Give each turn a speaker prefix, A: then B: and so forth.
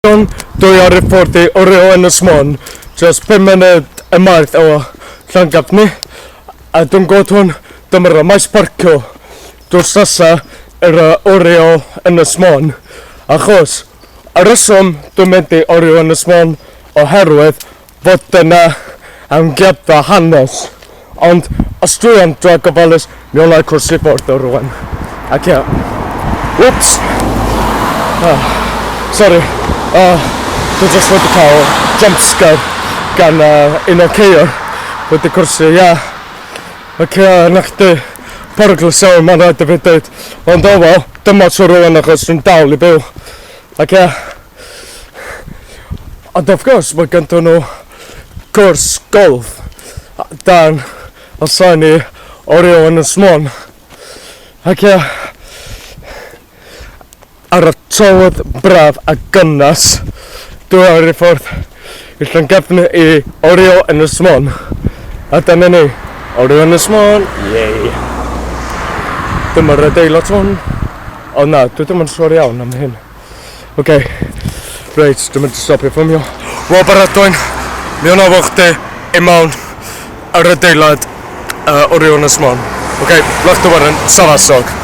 A: John, dwi ar y ffordd i Oriel Ynys Môn, dros 5 munud ymaith o Llangefni, a dwi'n gweld hwn, dyma'r maes parcio drws nesa yr Oriel Ynys Môn, achos y rheswm dwi'n mynd i Oriel Ynys Môn oherwydd fod yna amgueddfa hanes, ond os dwi am dra gofalus, mi wna i croesi ffordd o rwan. Ac ia. Whoops! Ah, sorry. Ah, dwi jyst wedi cael jump scare gan un o'r ceir wedi croesi, ia. Ac ia, na chdi, peryglus iawn, mae'n rhaid i fi dweud. Ond o wel, dyma tro rwan achos dwi'n dal i byw. Ac ia, Ond of course mae ganddyn nhw cwrs golf dan y sain i Oriel Ynys Môn. Ac ia, ar y tywydd braf a gynnes, dwi ar y ffordd i Llangefni i Oriel Ynys Môn. A dyna ni, Oriel Ynys Môn, yay! Dyma'r adeilad hwn. O na, dwi ddim yn siŵr iawn am hyn. Oce. Reit, dwi'n mynd i stopio ffilmio. Wel, baradwyn, mi o'n ofo chdi i mewn yr adeilad Oriel Ynys Môn. Oce, okay, lach dy waren, safasog.